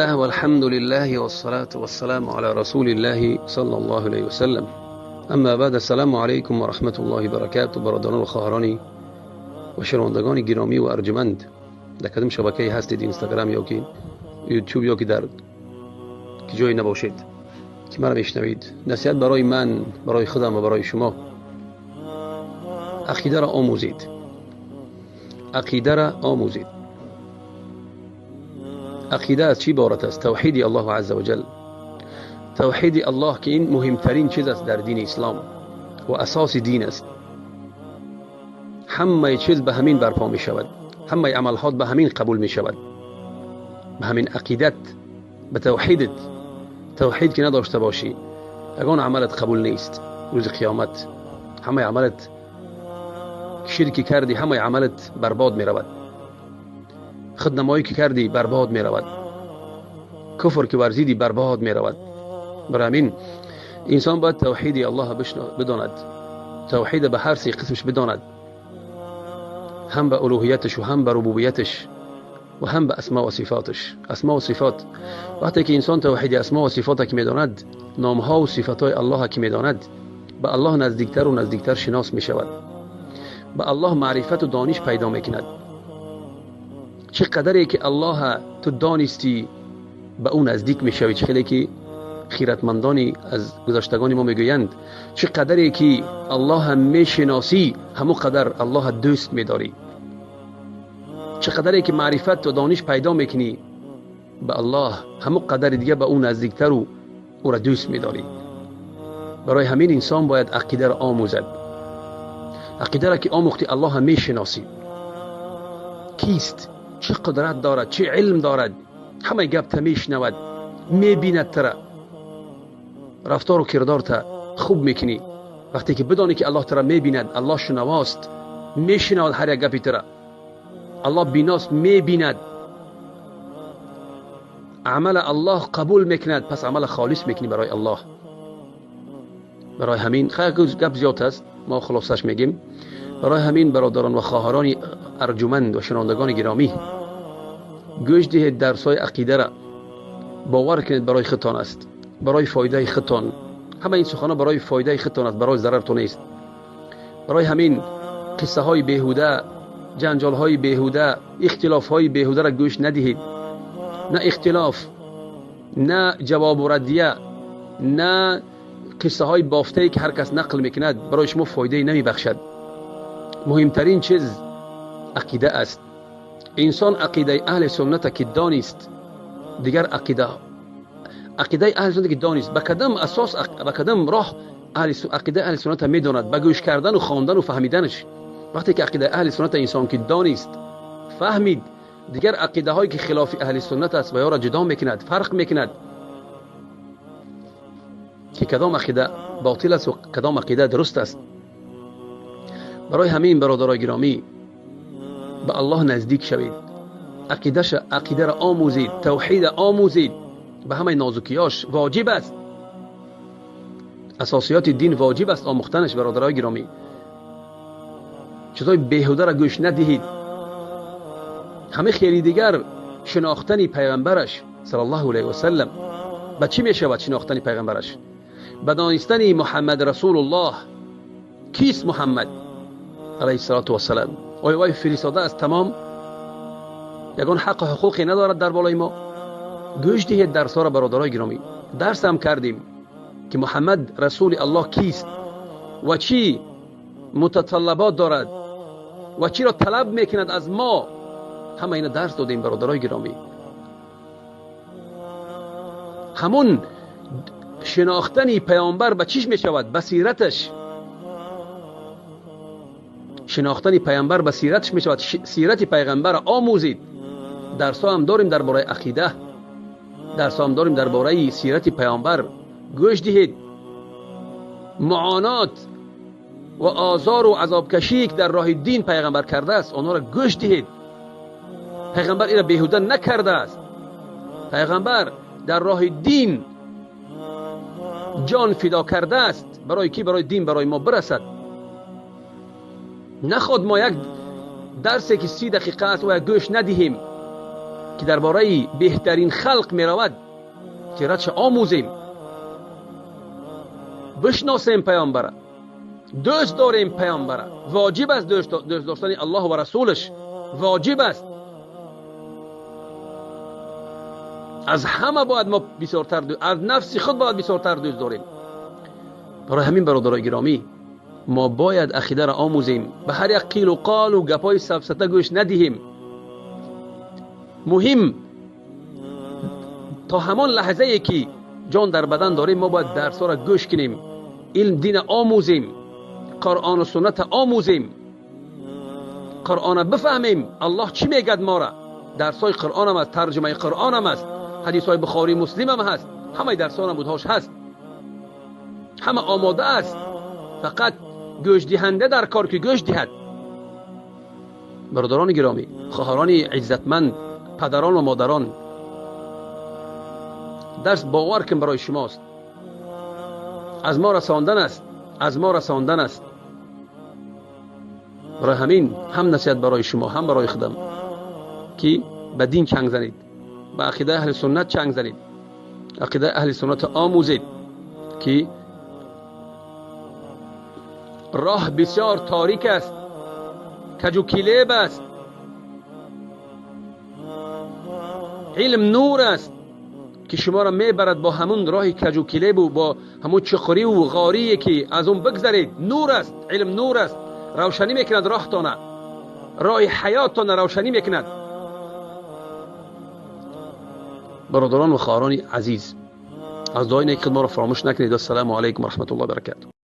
والحمد لله والصلاة والسلام على رسول الله صلى الله عليه وسلم. اما بعد، السلام علیکم و رحمت الله و برکاته. برادران و خواهرانی و شنوندگان گرامی و ارجمند، در کدام شبکه هستید، اینستاگرام یا که یوتیوب یا که در جایی نباشید که مرا میشنوید، نصیحت برای من، برای خودم و برای شما: عقیده را آموزید، عقیده را آموزید. عقیده از چی عبارت است؟ توحید الله عز وجل. توحید الله که این مهمترین چیز است در دین اسلام و اساس دین است. همه چیز به همین برپا می شود، همه عملها به همین قبول می شود، به همین عقیدت، به توحیدت. توحید که نداشته باشی، یگان عملت قبول نیست. روز قیامت همه عملت شرکی کردی، همه عملت برباد می رود. خودنمایی که کردی برباد می رود، کفر که ورزیدی برباد می رود. برای همین انسان باید توحید الله بداند، توحید به هر سه قسمش بداند، هم به الوهیتش و هم به ربوبیتش و هم به اسما و صفاتش. اسما و صفات، وقتی که انسان توحید اسما و صفات که میداند، نامها و صفاتهای الله که میداند، به الله نزدیکتر و نزدیکتر شناس می شود، به الله معرفت و دانش پیدا میکند. چه قدری که الله تو دانستی، به او نزدیک میشوی. چه خیلی که خیرتمندانی از گذشتگان ما میگویند، چه قدری که الله میشناسی، همو قدر الله دوست میداری. چه قدری که معرفت و دانش پیدا میکنی به الله، همو قدر دیگه به او نزدیکتر و او را دوست میداری. برای همین انسان باید عقیده را آموزد. عقیده را که آموختی، الله میشناسی، کیست، چه قدرت دارد، چه علم دارد، همه گپ تا میشنود، میبیند ترا، رفتار و کردار تا خوب میکنی. وقتی که بدانی که الله ترا میبیند، الله شنواست، میشنود هر یک گپی ترا، الله بیناست، میبیند، عمل الله قبول میکند، پس عمل خالص میکنی برای الله. برای همین خیلی گپ زیاد است، ما خلاصش میگیم. برای همین برادران و خواهران ارجمند و شنوندگان گرامی، گوش دهید درسای عقیده را. باور کنید برای خودتان است، برای فایده خودتان. همه این سخنها برای فایده خودتان است، برای ضررتون نیست. برای همین قصه های بیهوده، جنجال های بیهوده، اختلاف های بیهوده را گوش ندهید. نه اختلاف، نه جواب و ردیه، نه قصه های بافته که هر کس نقل میکند، برای شما فایده نمیبخشد. مهمترین چیز عقیده است. انسان عقیده اهل سنت که دانست، دیگر عقیده اهل سنت که دانست، به کدام اساس، به کدام راه عقیده اهل سنت میداند؟ به گوش کردن و خواندن و فهمیدنش. وقتی که عقیده اهل سنت انسان که دانست، فهمید، دیگر عقیده هایی که خلاف اهل سنت است و یا را جدا میکند، فرق میکند که کدام عقیده باطل است و کدام عقیده درست است. برای همین برادرای گرامی، به الله نزدیک شوید، عقیده را آموزید، توحید آموزید، به همه نازکیاش واجب است. اساسیات دین واجب است آموختنش. برادرای گرامی، چیزای بیهوده را گوش ندهید. همه خیلی دیگر شناختن پیغمبرش صلی الله علیه و سلم به چی می شود؟ شناختن پیغمبرش به دانستن محمد رسول الله. کیست محمد علیه الصلاة والسلام؟ آیا وی فرستاده است؟ تمام، یگان حق و حقوقی ندارد در بالای ما؟ گوش دهید درس را برادرای گرامی. درس هم کردیم که محمد رسول الله کیست و چی متطلبات دارد و چی را طلب میکند از ما. همه اینا درس دادیم برادرای گرامی. همون شناختن پیامبر به چیش میشود؟ به سیرتش. شناختن پیامبر به سیرتش میشود. سیرت پیغمبر آموزید. درس هم داریم درباره عقیده، درس هم داریم درباره سیرت پیامبر. گوش دهید. معانات و آزار و عذاب کشی که در راه دین پیغمبر کرده است، آنها را گوش دهید. پیغمبر این را بیهوده نکرده است. پیغمبر در راه دین جان فدا کرده است. برای کی؟ برای دین، برای ما برسد. نخواد ما یک درسی که 30 دقیقه است و گوش ندهیم. ки дар бораи беҳтарин халқ меравад, сиратша омӯзем, бишносем паёмбара, дӯст дорем паёмбара. Воҷиб аст дӯст доштани Аллоҳ ва расулаш, воҷиб аст. Аз ҳама бояд мо бисёртар, аз нафси худ бояд бисёртар дӯст дорем. Барои ҳамин, бародарои гиромӣ, мо бояд ақидаро омӯзем, ба ҳар як қилу қолу гапҳои сафсата гӯш надиҳем. Муҳим то ҳамон лаҳзае ки ҷон дар бадан дорем, мо бояд дарсҳоро гӯш кунем, илм дина омӯзем, Қуръону сунната омӯзем, Қуръона бифаҳмем, Аллоҳ чӣ мегӯяд мора. Дарсҳои Қуръонам аст, тарҷумаи Қуръонам аст, ҳадисҳои Бухорӣ Муслимам ҳаст, ҳамаи дарсҳо намудҳош ҳаст, ҳама омода аст, фақат гӯшдиҳанда дар кор ки гӯш диҳад. Бародарони гиромӣ, хоҳарони иззатманд, падарон ва модарон, дарс бовар кун барои шумост, аз мо расондан аст, аз мо расондан аст. Барои ҳамин ҳам насиҳат барои шумо, ҳам барои худам, ки ба дин чанг занед, ба ақидаи аҳли суннат чанг занед, ақидаи аҳли суннат омӯзед, ки роҳ бисёр торик аст, каҷу килеб аст, илм нур аст ки шуморо мебарад бо ҳамун роҳи каҷу килебу бо ҳамун чуқуриву ғорие ки аз он бигзаред. Нур аст, илм нур аст, равшанӣ мекунад роҳтона, роҳи ҳаёттона равшанӣ мекунад. Бародарон ва хоҳарони азиз, аз дуои неки худ моро фаромӯш накунед. Ассалому алайкум ва раҳматуллоҳи ва баракатуҳ.